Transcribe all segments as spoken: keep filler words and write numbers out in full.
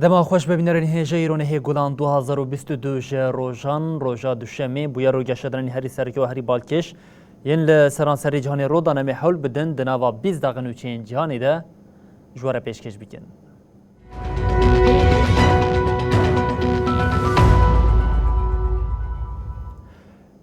Dema xweş be bînerên hêja îro nehê gulan du hazar û bîst û du ji rojan, roja duşemê, bûyer û geşedanên herî sereke û herî balkêş yên li seranserê cîhanê rû dan em ê hewl bidin di nava bîst daxê nûçeyên cîhanê de ji we re pêşkêş bikin.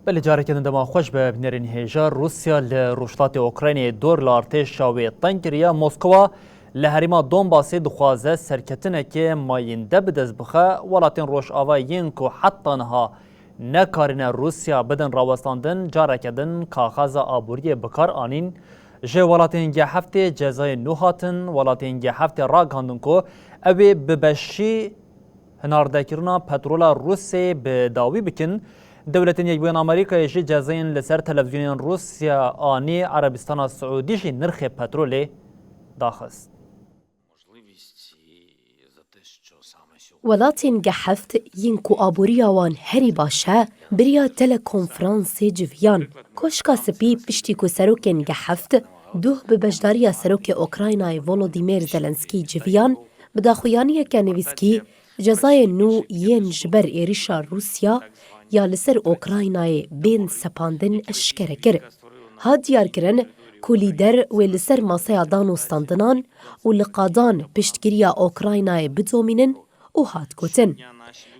Belê, careke din dema xweş be bînerên hêja. Rûsya li rojhilatê Ukraynayê dor li artêşa wê teng kiriye. Moskowa li herêma Donbasê dixwaze serketineke mayînde bi dest bixe. Welatên Rojava yên ku heta niha nekarine Rûsya bidin rawestandin, careke din kaxaza aboriyê bi kar anîn. Ji welatên G heftê cezayên nû hatin. Welatên G heftê ragihandin ku ew ê bi beşî hinardekirina petrola Rûsyayê bi dawî bikin. Dewletên Yekbûyên Amerîkayê jî cezayên li ser televîzyonên Rûsya anî. Erebistana Siûdî jî nirxê petrolê daxist. Welatên G heft yên ku aboriya wan herî baş e, beriya telekonferansê civiyan. Koşka Spî piştî ku serokên G heft duh bi beşdariya serokê Ukraynayê Volodîmêr Zelenskî civiyan, bi daxuyaniyeke nivîskî cezayên nû yên ji ber êrişa Rûsya ya li ser Ukraynayê bên sepandin eşkere kir. Hat diyarkirin ku lîder wê li ser masaya danûstandinan û li qadan piştgiriya Ukraynayê bidomînin û hat gotin,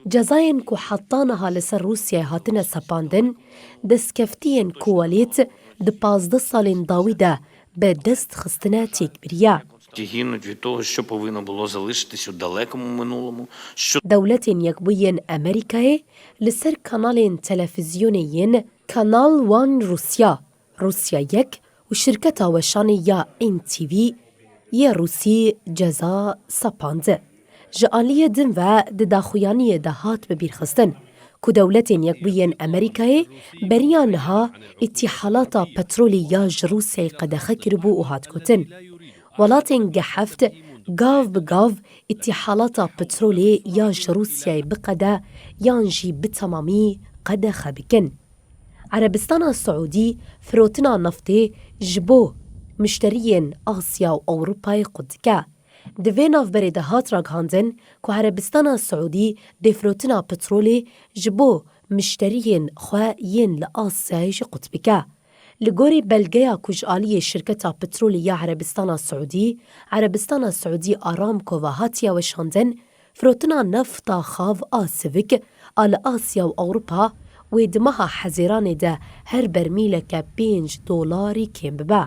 cezayên ku heta niha li ser Rûsyayê hatine sepandin, destkeftiyên ku welêt di pazdeh salên dawî de bi dest xistine têk biriye. Які гинуть від того, що повинно було залишитись у далекому минулому, що Dewletên Yekbûyên Amerîkayê li ser kanalên televîzyonê yên Kanal One Rûsya, Rûsya Yek û şirketa weşanê ya N T V yê Rûsî ceza sepand. Ji aliyê din ve di daxuyaniyê de hat bibîrxistin ku Dewletên Yekbûyên Amerîkayê beriya niha îtîhalata petrolê ya ji Rûsyayê qedexe kiribû û hat gotin, welatên G heft gav bi gav îtîhalata petrolê ya ji Rûsyayê biqede yan jî bi temamî qedexe bikin. Erebistana Siûdî firotina neftê ji bo mişteriyên Asya û Ewropayê qut dike. Di vê navberê de hat ragihandin ku Erebistana Siûdî dê firotina petrolê ji bo mişteriyên xwe yên li Asyayê jî qut bike. Li gorî belgeya ku ji aliyê şirketa petrolê ya Erebistana Siûdî, Erebistana Siûdî Aramco ve hatiye weşandin, firotina nefta xav a sivik a li Asya û Ewropa wê di meha Hezêranê de her bermîleke pênc dolarî kêm bibe.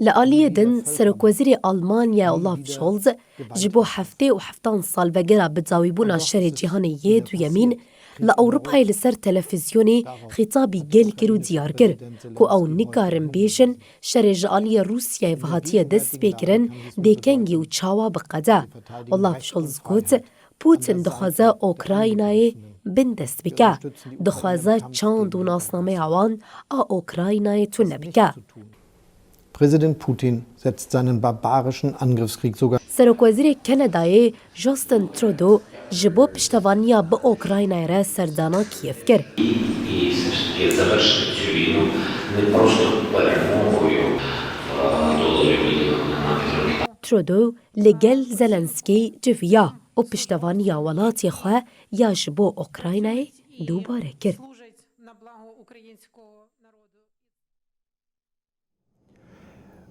Li aliyê din, Serokwezîrê Almanyayê Olaf Scholz ji bo heftê û heftan salvegera bidawîbûna Şerê Cîhanê yê Duyemîn li Ewropayê li ser televîzyonê xîtabî gel kir û diyar kir ku ew nikarin bêjin şerê ji aliyê Rûsyayê ve hatiye destpêkirin dê kengî û çawa biqede. Olaf Scholz got, Putin dixwaze Ukraynayê bindest bike, dixwaze çand û nasnameya wan a Ukraynayê tune bike. Präsident Putin setzt seinen barbarischen Angriffskrieg sogar Serokwezîrê Kanadayê Justin Trudeau ji bo piştevaniya bi Ukraynayê re serdana Kiev kir. І все ж таки завершити цю війну не просто перемогою, а, доларів виділено на підтримку. Trudeau li gel Zelenskî civiya û piştevaniya welatê xwe ya ji bo Ukraynayê dubare kir.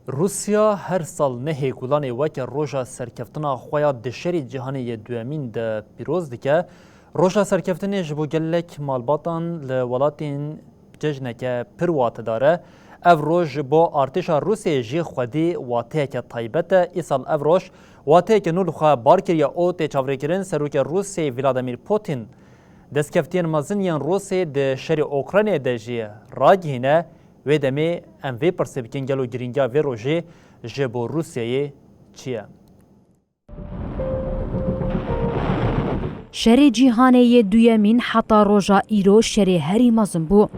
Rûsya her sal nehê Gulanê weke roja serkeftina xwe ya di Şerê Cîhanê yê Duyemîn de pîroz dike. Roja serkeftinê ji bo gelek malbatan li welatên cejneke pir watedar e. Ev roj ji bo artêşa Rûsyayê jî xwedî wateyeke taybet e. Îsal ev roj wateyeke nû li xwe bar kiriye û tê çavrêkirin Serokê Rûsyayê Vladimir Putin destkeftiyên mezin yên Rûsyayê di şerê Ukraynayê de jî ragihîne. Wê demê em vê pirsê bikin, gelo girîngiya vê rojê ji bo Rûsyayê çi ye? Şerê Cîhanê yê Duyemîn heta roja îro şerê herî mezin bû.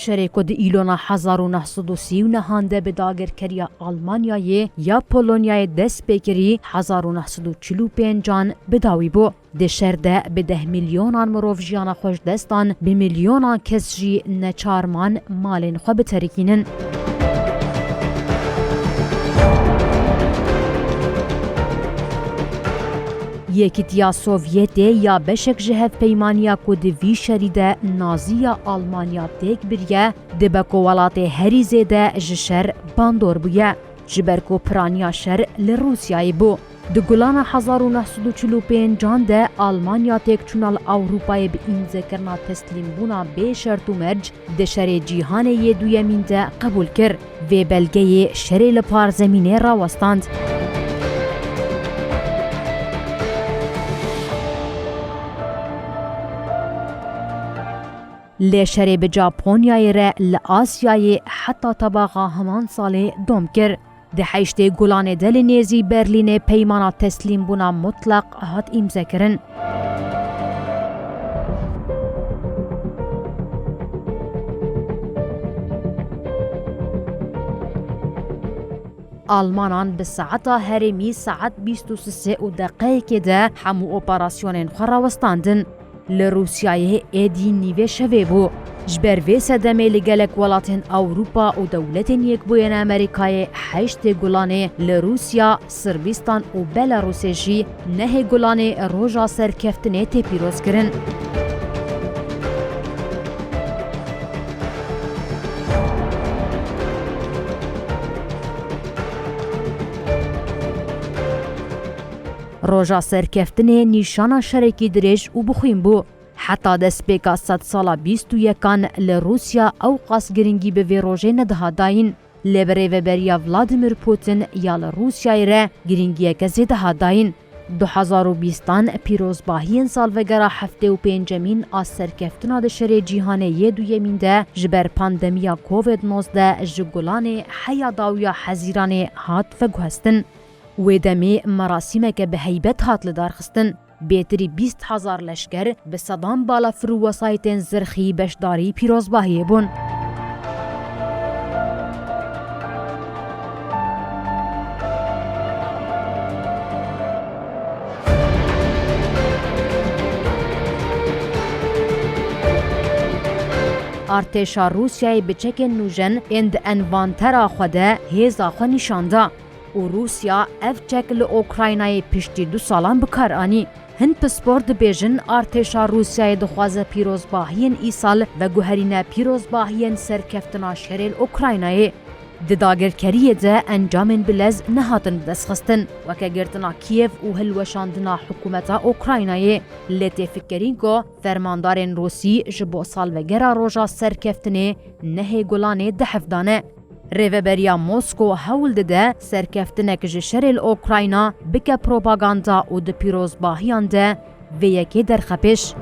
Şerê ku di îlona hezar û neh sed û sî û nehan de bi dagirkeriya Almanyayê ya Polonyayê dest pê kirî, hezar û neh sed û çil û pêncan bi dawî bû. Di şer de bi deh milyonan mirov jiyana xwe ji dest dan, bi milyonan kes jî neçar man malên xwe biterikînin. Yekîtiya Sovyetê ya beşek ji hevpeymaniya ku di vî şerî de Nazî ya Almanya têk biriye, dibe ku welatê herî zêde ji şer bandor bûye, ji ber ku piraniya şer li Rûsyayê bû. Di gulana hezar û neh sed û çil û pêncan de Almanya têkçûna li Ewropayê bi îmzekirina teslîmbûna bê şert û merc di şerê cîhanê yê duyemîn de qebûl kir. Vê belgeyê şerê li parzemînê rawestand. Lê şerê bi Japonyayê re li Asyayê heta tebaxa heman salê dom kir. Di heştê Gulanê de li nêzî Berlînê peymana teslîmbûna mutlaq hat îmzekirin. Almanan bi saeta herêmî saet bîst û sisê û deqeyekê de hemû operasyonên xwe rawestandin. Li Rûsyayê êdî nîvê şevê bû. Ji ber vê sedemê li gelek welatên Ewropa û Dewletên Yekbûyên Amerîkayê heştê Gulanê li Rûsya, Sirbîstan û Belarûsê jî nehê Gulanê roja serkeftinê tê pîrozkirin. Roja serkeftinê nîşana şerekî dirêj û bixwîn bû. Heta destpêka sedsala bîst û yekan li Rûsya ewqas girîngî bi vê rojê nedihat dayîn. Lê bi rêveberiya Vladimir Putin ya li Rûsyayê re girîngiyeke zêde hat dayîn. Du hezar û bîstan pîrozbahiyên salvegera heftê û pêncemîn a serkeftina di şerê cîhanê yê duyemîn de ji ber pandemiya Covid nozdeh ji Gulanê heya dawiya Hezîranê hat veguhestin. Wê demê merasîmeke bi heybet hat lidarxistin. Bêtirî bîst hezar leşker bi sedan balafir û wesayîtên zirxî beşdarî pîrozbahiyê bûn. Artêşa Rûsyayê bi çekên nûjen ên di envantera xwe de hêza xwe nîşan da. Û Rûsya ev çek li Ukraynayê piştî du salan bi kar anî. Hin pispor dibêjin, artêşa Rûsyayê dixwaze pîrozbahiyên îsal veguherîne pîrozbahiyên serkeftina şerê li Ukraynayê. Di dagirkeriyê de encamên bilez nehatin bidestxistin, weke girtina Kîev û hilweşandina hikûmeta Ukraynayê. Lê tê fikerîn ku fermandarên Rûsî ji bo salvegera roja serkeftinê nehê Gulanê di hevdane. Rêveberiya Mosko hewl dide serkeftinek ji şerê li Ukrayna bike propaganda û di pîrozbahiyan de vê yekê derxe pêş.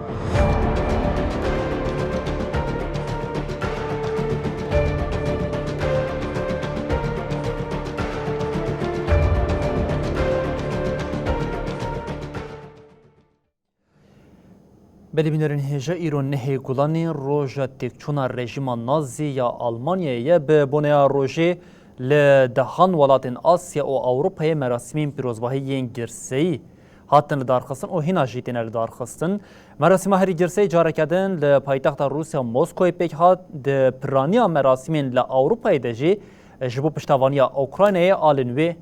Belê bînerên hêja, îro nehê Gulanê roja têkçûna rejîma Nazî ya Almanyayê ye. Bi boneya rojê li dehan welatên Asya û Ewropayê merasîmên pîrozbahî yên girseyî hatin lidarxistin û hîna jî têne lidarxistin. Merasîma herî girseyî careke din li paytexta Rûsya Moskoyê pêk hat. Di piraniya merasîmên li Ewropayê de jî ji bo piştevaniya Ukraynayê alên wê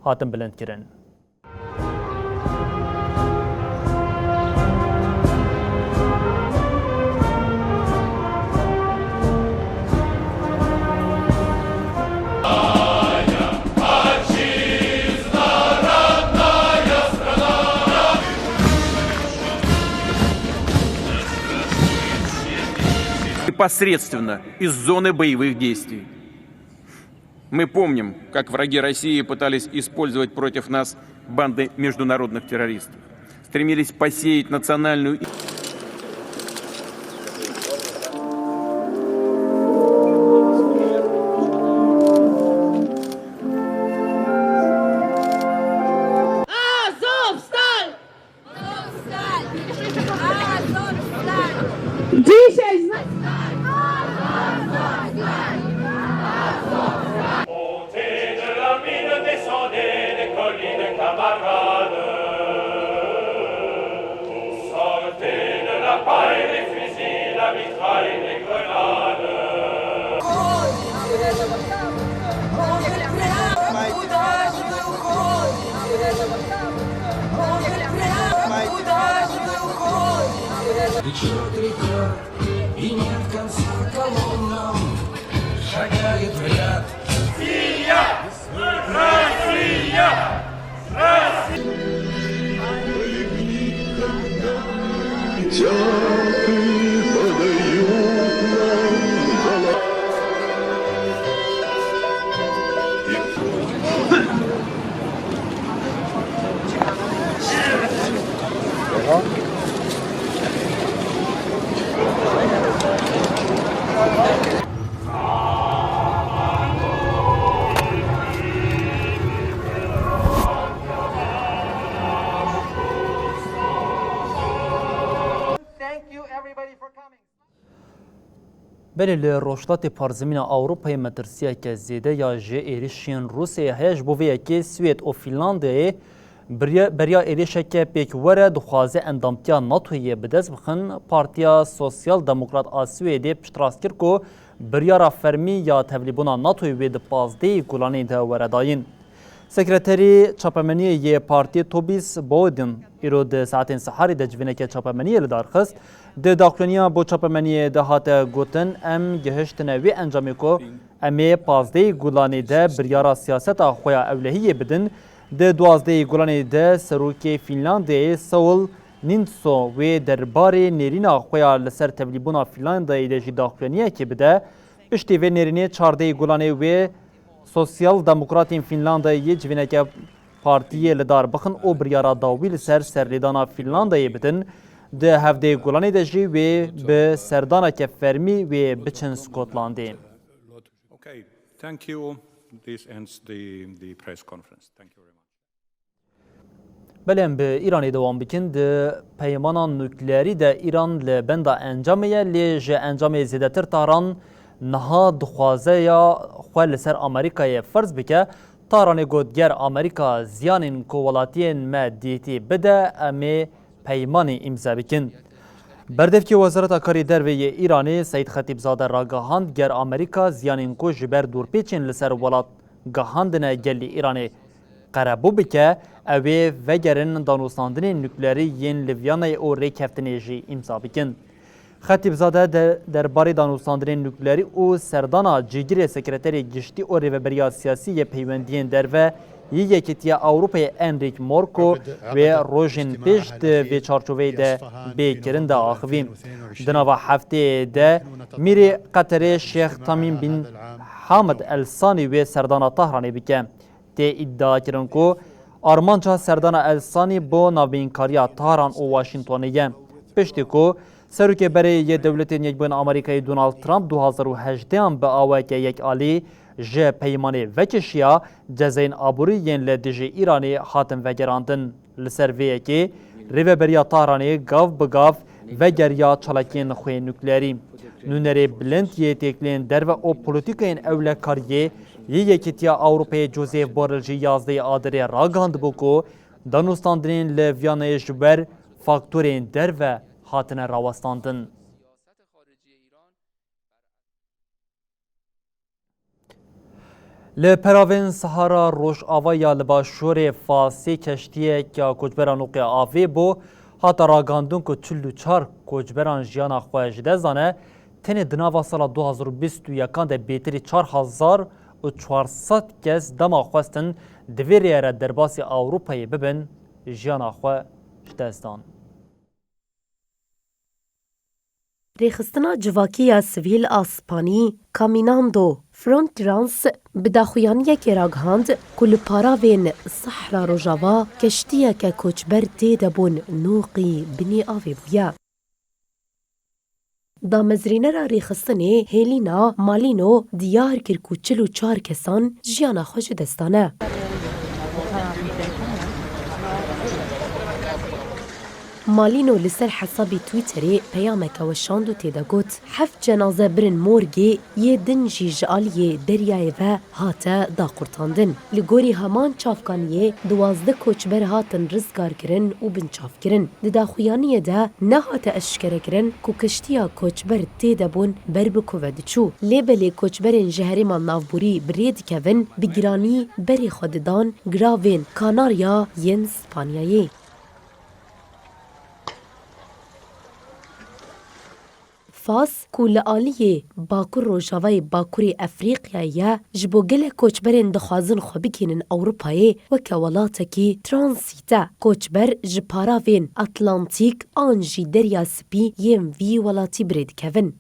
hatin bilindkirin. Непосредственно из зоны боевых действий. Мы помним, как враги России пытались использовать против нас банды международных террористов, стремились посеять национальную Azovstal! Dzisiaj zna- Montez de la mine, descendez des collines, camarades. Belê li Rojhilatê Parzemîna Ewropayê metirsiyeke zêde ya ji êrişên Rûsyayê heye, ji bo vê yekê Swêd û Fînlandiyayê beriya, beriya êrişeke pêkwere dixwaze endamtiya NATOyê bi dest bixin. Partiya Sosyal Demokrat a Swêdê piştrast kir ku biryara fermî ya tevlîbûna NATOyê wê di pazdehê Gulanê de were dayîn. Sekreterê çapemeniyê yê partiyê Tobias Boden îro di saetên siharî de civîneke çapemeniyê li dar xist. Di daxuyaniya bo çapemeniyê de hate gotin, em gihiştine wê encamê ku em ê pazdehê Gulanê de biryara siyaseta xwe ya ewlehiyê bidin. Di duwazdehê Gulanê de serokê Fînlandiyayê Saul Niinistö wê derbarê nêrîna xwe ya li ser tevlîbûna Fînlandiyayê de jî daxuyaniyekê bide. Piştî vê nêrînê çardehê Gulanê wê Sosyal Demokratên Fînlandiyayê civîneke partiyê li dar bixin û biryara dawî li ser serlêdana Fînlandiyayê bidin. Di hevdehê Gulanê de jî wê bi serdaneke fermî wê biçin Skotlandê. Okay, thank you. This ends the, the press conference. Thank you very much. Belê, em bi Îranê dewam bikin. Di peymana nukleerî de Îran li benda encamê ye, lê ji encamê zêdetir Tahran niha dixwaze ya xwe li ser Amerîkayê ferz bike. Tahranê got, ger Amerîka ziyanên ku welatiyên me dîtî bide, em ê peymanê îmze bikin. Berdevkê Wezareta Karê Derve yê Îranê Seîd Xetîbzade ragihand, ger Amerîka ziyanên ku ji ber dorpêçên li ser welat gihandine gelê Îranê qerebû bike, ew ê vegerin danûstandinên nukleerî yên li Vîyanayê û rêkeftinê jî îmza bikin. Xetîbzade de derbarê danûstandinên nukleerî û serdana cîgirê Sekreterê Giştî û Rêveberiya Siyasî yê Peywendiyên Derve yê Yekîtiya Ewropayê Enrique Moro ku wê rojên pêş di vê çarçoveyê de bê kirin de axivî. Di nava hefteyê de Mîrê Qeterê Şêx Tamîm bin Hamed El Sanî wê serdana Tahranê bike. Tê îdiakirin ku armanca serdana El Sanî bo navbeynkariya Tahran û Washingtonê ye. Piştî ku Serokê berê yê Dewletên Yekbûyî Amerîkayê Donald Trump du hazar û hejdehan bi awayeke yekalî ji peymanê vekişiya, cezayên aborî yên li dijî Îranê hatin vegerandin. Li ser vê yekê, rêveberiya Tahranê gav bi gav vegeriya çalakiyên xwe nukleerî. Nûnerê bilind yê têkiliyên derve û polîtîkayên ewlekariyê yê Yekîtiya Ewropayê Josep Borrell jî yazdehê Adirê ragihandibû ku danûstandinên li Vîyanayê ji ber faktorên derve hatine rawestandin. Li peravên Sahara Rojava ya li başûrê Fasê keştiyek ya koçberan Oqya Avê bû, hate ragihandin ku çil û çar koçberan jiyana xwe ji dest dane. Tenê di nava sala du hazar û bîst û yekan de bêtirî çar hezar û çar sed kes dema xwestin di vê rêyê re derbasî Ewropayê bibin, jiyana xwe ji dest dan. Rêxistina Civakî ya Sivîl a Spanî, Caminando Fronteras, bi daxuyaniyekê ragihand ku li paravên Sahra Rojava keştiyeke koçber tê de bûn noqî binê avê bûye. Damezrînera rêxistinê Helena Malino diyar kir ku çil û çar kesan jiyana xwe ji dest dane. Malino li ser hesabê Twitterê peyameke weşand û tê de got, heft cenaze birin morgê, yê din jî ji aliyê deryayê ve hate daqurtandin. Li gorî heman çavkaniyê, duwazdeh koçber hatin rizgarkirin û binçavkirin. Di daxuyaniyê de nehate eşkerekirin ku kiştiya koçber tê de bûn ber bi ku ve diçû. Lê belê koçberên ji herêma navborî bi rê dikevin, bi giranî berê xwe didan giravên Kanarya yên Spanyayê. Fas, ku li aliyê bakur rojavayê bakurê Efrîqyayê ye, ji bo gelek koçberên dixwazin xwe bigihînin Ewropayê, weke welatekî transît e. Koçber ji paravên Atlantîk an jî Derya Spî yên vî welatî bi rê dikevin.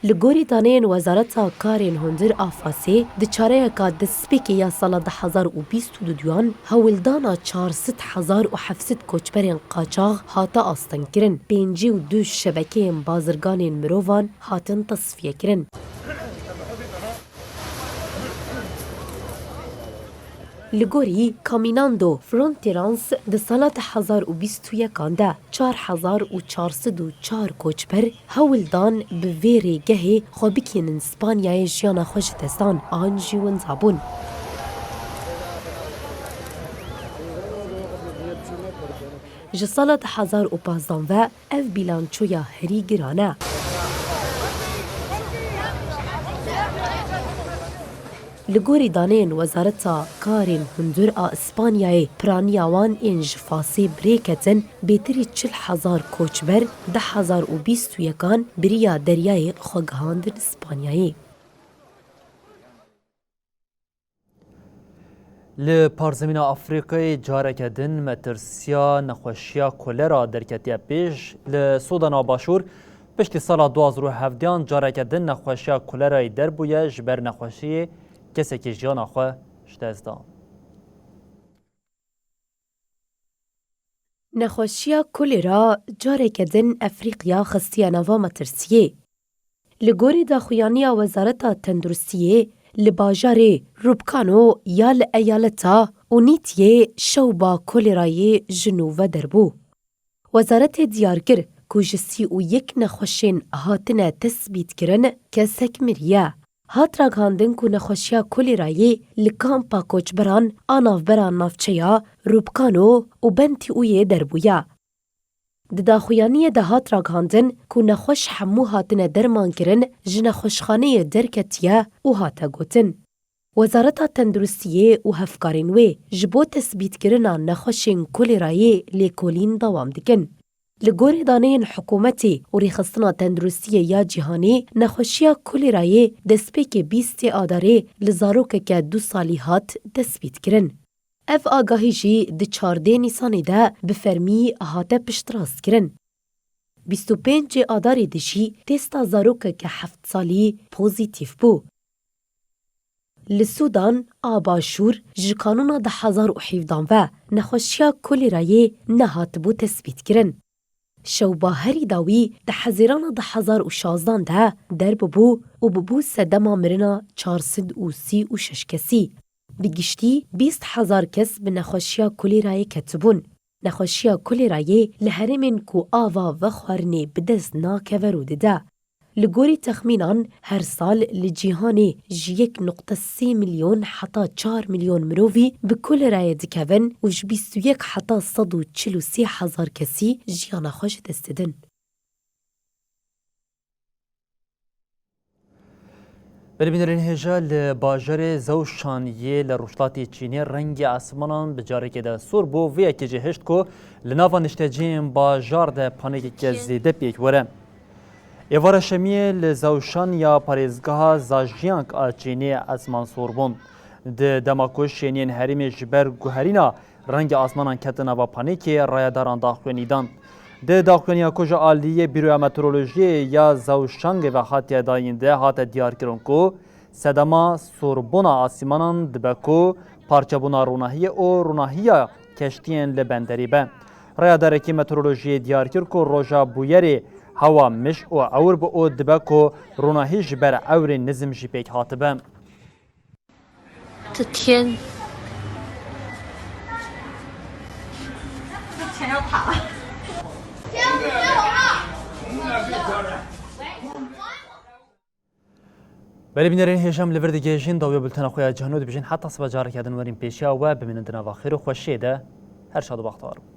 Li gorî daneyên Wezareta Karên Hundir a Fasê, di çareyeka destpêkê ya sala du hezar û bîst û duduyan, hewldana çar sed hezar û heft sed koçberên qaçax hate astengkirin, pêncî û du şebekeyên bazirganên mirovan hatin tesfiyekirin. Li gorî Caminando Fronteras, di sala du hezar û bîst û yekan de çar hezar û çar sed û çar koçber hewl dan bi vê rêgehê xwe bikînin Spanyayê, jiyana xwe ji dest dan an jî winda bûn. Ji sala du hezar û pazdan ve ev bîlançoya herî giran e. Li gorî daneyên Wezareta Karên Hundir a Îspanyayê, piraniya wan ên ji Fasê bi rê ketin bêtirî çil hezar koçber du hezar û bîst û yekan bi riya deryayê xwe gihandin Îspanyayê. Li parzemîna Afrîkayê careke din metirsiya nexweşiya kolera derketiye pêş. Li Sûdana Başûr piştî sala du hazar û hevdehan careke din nexweşiya kolerayê derbûye, ji ber nexweşiyê kesekî jiyana xwe ji dest da. Nexweşiya kolera careke din Efrîqya xistiye nava metirsiyê. Li gorî daxuyaniya Wezareta Tenduristiyê, li bajarê Rubkano ya li eyaleta Unitiyê şewba kolerayê ji nû ve derbû. Wezaretê diyar kir ku ji sî û yek nexweşên hatine tesbîtkirin kesek miriye. Hat ragihandin ku nexweşiya kolerayê li kampa koçberan a navbera navçeya Rubkano û Bentiûyê derbûye. Di daxuyaniyê de hat ragihandin ku nexweş hemû hatine dermankirin ji nexweşxaneyê derketiye û hate gotin. Wezareta Tenduristiyê û hevkarên wê ji bo tesbîtkirina nexweşên kolerayê lêkolîn dewam dikin. Li gorî daneyên hikûmetê û Rêxistina Tenduristiyê ya Cîhanê, nexweşiya kolerayê destpêkê bîstê Adarê li zarokeke du salî hat tesbîtkirin. Ev agahî jî di çardê Nîsanê de bi fermî hate piştrast kirin. Bîst û pêncê Adarê de jî testa zarokeke heft salî pozîtîf bû. Li Sûdan a Başûr ji kanûna du hezar û hevdehan ve nexweşiya kolerayê nehatibû tesbîtkirin. Şewba herî dawî di Hezîrana du hezar û şazdan de derbibû û bibû sedema mirina çar sed û sî û şeş kesî. Bi giştî bîst hezar kes bi nexweşiya kolêrayê ketibûn. Nexweşiya kolêrayê li herêmên ku ava vexwarinê bi dest nakeve rû dide. Li gorî texmînan, her sal li cîhanê ji yek nokte sê milyon heta çar milyon mirovî bi kolêrayê dikevin û ji bîst û yek heta sed û çil û sê hezar kesî jiyana xwe ji dest didin. Belê bînerên hêja, li bajarê Zewşan yê li rojhilatê Çînê rengê esmanan bi carekê de sor bû. Vê yekê jî hişt ku li nava nişteciyên bajar de panêkeke zêde pêk were. Êvara şemiyê li Zewşan ya parêzgeha Zhejiang a Çînê esman sor bûn. Di dema ku şêniyên herêmê ji ber guherîna rengê asmanan ketin nava panêkê, rayedaran daxuyanî dan. Di daxuyaniya ku ji aliyê Bîroya Meteorolojiyê ya Zewşangê ve hatiye dayîn de hate diyarkirin ku sedema sorbûna asîmanan dibe ku parçebûna ronahiyê û ronahiya keştiyên li benderî be. Rayedarekî meteorolojiyê diyar kir ku roja bûyerê hewa mij û ewr bû û dibe ku ronahî ji ber ewrên nizm jî pêk hatibe. 这天。Belê bînerên hêja, em li vir digihêjin dawiya bultena xwe ya cîhanê û dibêjin heta sibe careke din werin pêşiya we, bimînin di nava xêr û xweşiyê de. Her şad û bextewar bin.